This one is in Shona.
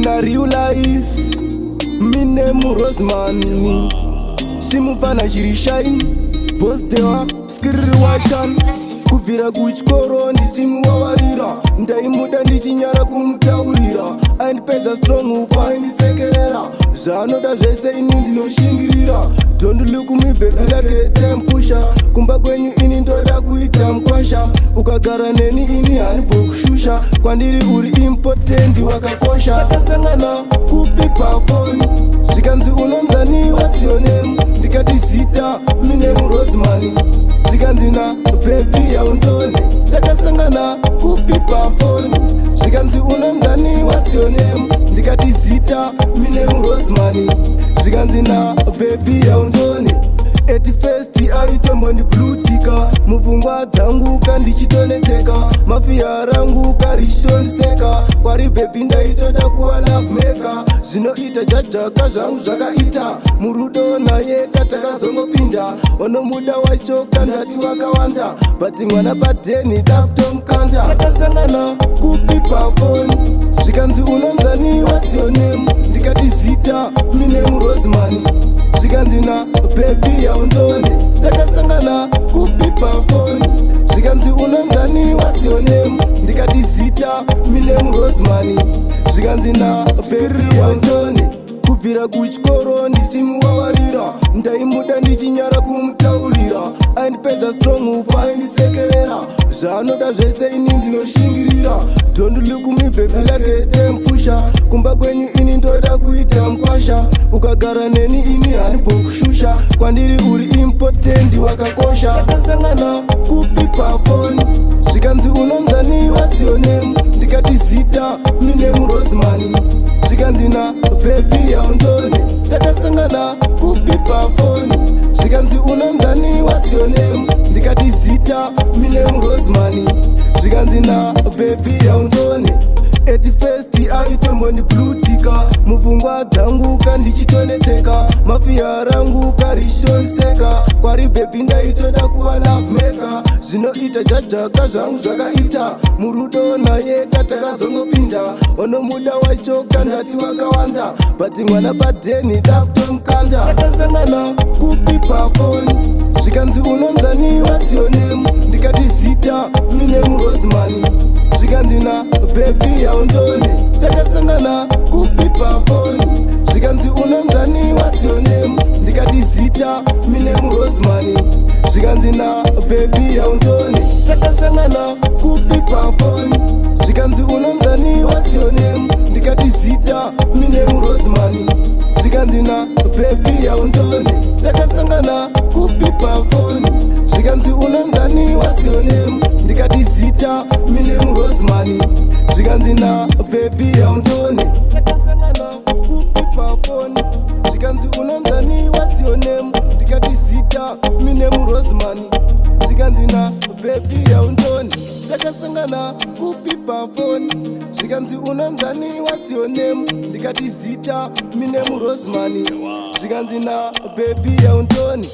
In a real life, my name Roseman. Chimufana chiri shine, postewa skiriri wachan. Kubvira kuchikoro ndichimuwawarira, ndaimuda ndichinyara kumutaurira. Aindipedza strong upo aindisekerera, zvaanoda zvese ini ndinoshingirira. Don't look me, baby, like a time pusher. Kumba kwenyu ini ndoda kuita mukwasha. Ukagara neni ini handibokushusha, kwandiri uri important, wakakosha. Takasangana kupi? Pafoni. Zvikanzi, "Unonzani? What's your name?" Ndikati, "Zita my name Roseman." Zvikanzi na baby, yaundone. Takasangana kupi? Pafoni. Zvikanzi, "Unonzani? What's your name?" Ndikati, "Zita my name Roseman." Zvikanzi na baby, yaundone. At first aitombondiblutika, mupfungwa dzangu kandichitonetseka, mafia rangu karichitondiseka. Kwari baby ndaitoda kuva love maker, zvinoita jajaka zvangu zvakaita murudo naye katakazongopinda. Wanomuda wacho kandati wakawanda, but mwana padheni dakutomukanda. Takasangana kupi? Pafoni. Zvikanzi, "Unonzani? What's your name?" Ndikati, "Zita my name Roseman." Zvikanzi na baby, yaundone. Takasangana kupi? Pafoni. Zvikanzi, "Unonzani? What's your name?" Ndikati, "Zita my name Roseman." Zvikanzi na baby, yaundone. Kubvira kuchikoro ndichimuwawarira, ndaimuda ndichinyara kumutaurira. Aindipedza strong upo aindisekerera, zvaanoda zvese ini ndinoshingirira. Don't look me, baby, like a time pusher. Kumba kwenyu ini ndoda kuita mukwasha. Ukagara neni ini handibokushusha, kwandiri uri important, wakakosha. Takasangana kupi? Pafoni. Zvikanzi, "Unonzani? What's your name?" Ndikati, "Zita my name Roseman." Zvikanzi na baby, yaundone. Takasangana kupi? Pafoni. Zvikanzi, "Unonzani? What's your name?" Ndikati, "Zita my name Roseman." Zvikanzi na baby, yaundone. At first aitombondiblutika, mupfungwa dzangu kandichitonetseka, mafia rangu karichitondiseka. Kwari baby ndaitoda kuva love maker, zvinoita jajaka zvangu zvakaita murudo naye katakazongopinda. Wanomuda wacho kandati wakawanda, but mwana padheni dakutomukanda. Takasangana kupi? Pafoni. Zvikanzi, "Unonzani? What's your name?" Ndikati, "Zita my name Roseman." Zvikanzi na baby, yaundone. Takasangana kupi? Pafoni. Zvikanzi, "Unonzani? What's your name?" Ndikati, "Zita my name Roseman." Zvikanzi na baby, yaundone. Takasangana kupi? Pafoni. Zvikanzi, "Unonzani? What's your name?" Ndikati, "Zita my name Roseman." Zvikanzi na baby, yaundone. Takasangana kupi? Pafoni. Zvikanzi, "Unonzani? What's your name?" Ndikati, "Zita my name Roseman." Zvikanzi na baby, yaundone. Takasangana kupi? Pafoni. Zvikanzi, "Unonzani? What's your name?" Ndikati, "Zita my name Roseman." Zvikanzi na baby, yaundone. Takasangana kupi? Pafoni. Zvikanzi, "Unonzani? What's your name?" Ndikati, "Zita my name Roseman." Zvikanzi na baby, yaundone.